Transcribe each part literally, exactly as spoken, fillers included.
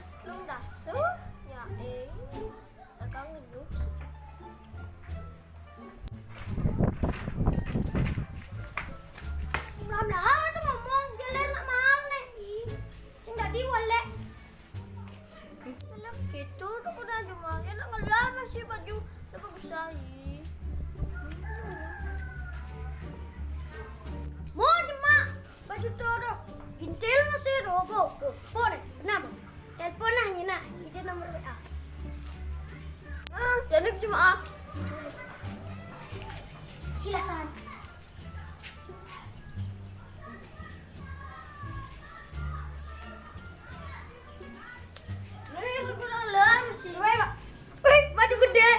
Telung dasa? Ya, eh. Agak ngenyuk sih. Lah, lah, ada ngomong, dia ler nak mahal nih. Ih, sing dadi walek. Lah gitu tuh kudu aja mah. Ya nak ngelar masih baju. Lah bagus aja. Mau aja mah. Baju toro. Gintil masih robo. Boleh, kenapa? Telepon nah, Nina. Itu nomor W A. Ah, jadi cuma ah. Silakan. Weh, baju gede.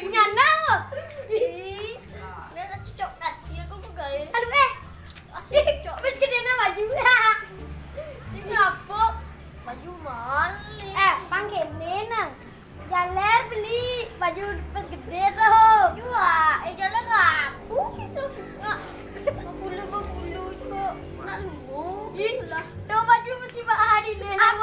Nyana. Ih, nggak cocok kaki aku mau gaya. Salu eh. Asik, cocok. Baju gede na baju. Sing apa? Baju mali. Eh, pangkene na. Jaler beli baju pas gede tuh. Jua, eh jaler aku gitu. Nggak. Bulu bulu juga. Nak lu. Ih, lah. Tuh baju mesti bahari nih. Aku